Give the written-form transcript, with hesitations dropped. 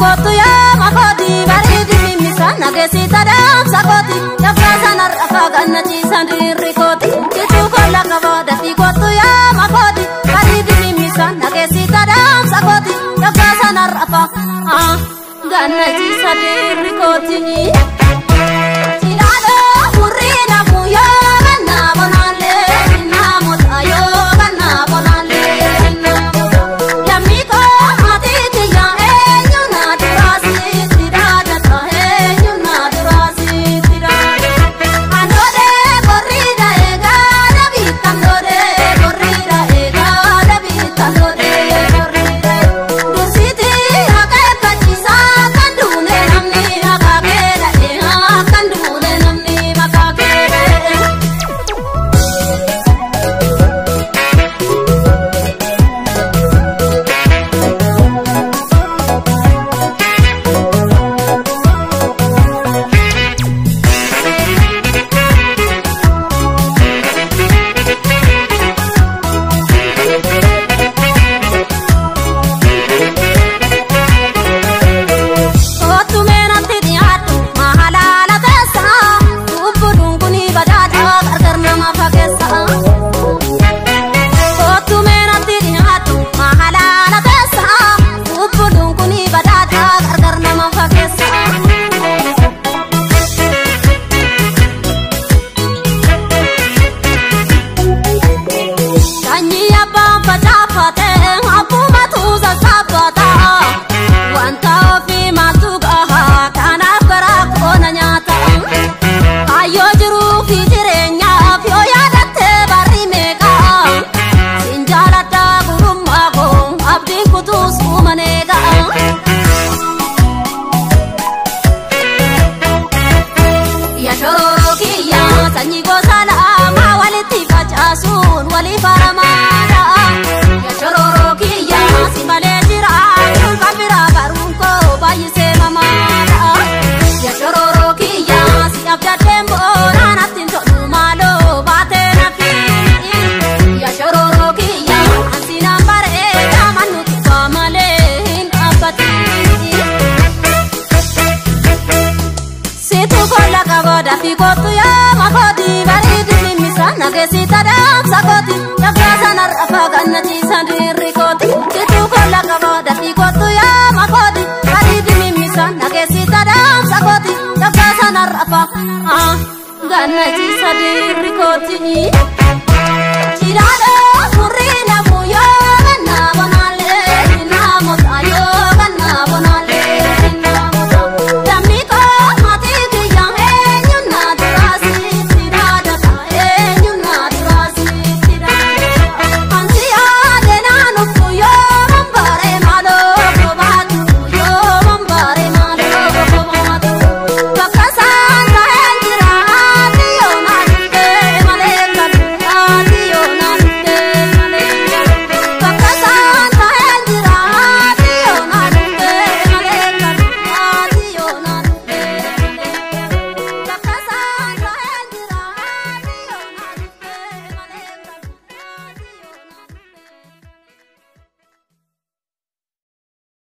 Kootu yaa makooti bareedi mimmisa nageessita dhaamsa kooti yabraa sanarra faaganna ciisan dhiirri kooti jituu kolla qabaa dafii kootu yaa makooti bareedi mimmisa nageessita dhaamsa kooti yabraa sanarra faaganna ciisan dhiirri kooti. Ilaaloo murrii namu yoo gannaa bonaalee namoota yoo gannaa bonaalee. Kootu yaa makooti bareedi mimmisa nageessita dhaamsa kooti yabraa sanarra faaganna ciisan dhiirri kooti jituu kolla qabaa dafii kootu yaa makooti bareedi mimmisa nageessita dhaamsa kooti yabraa sanarra faaganna ciisan dhiirri kooti.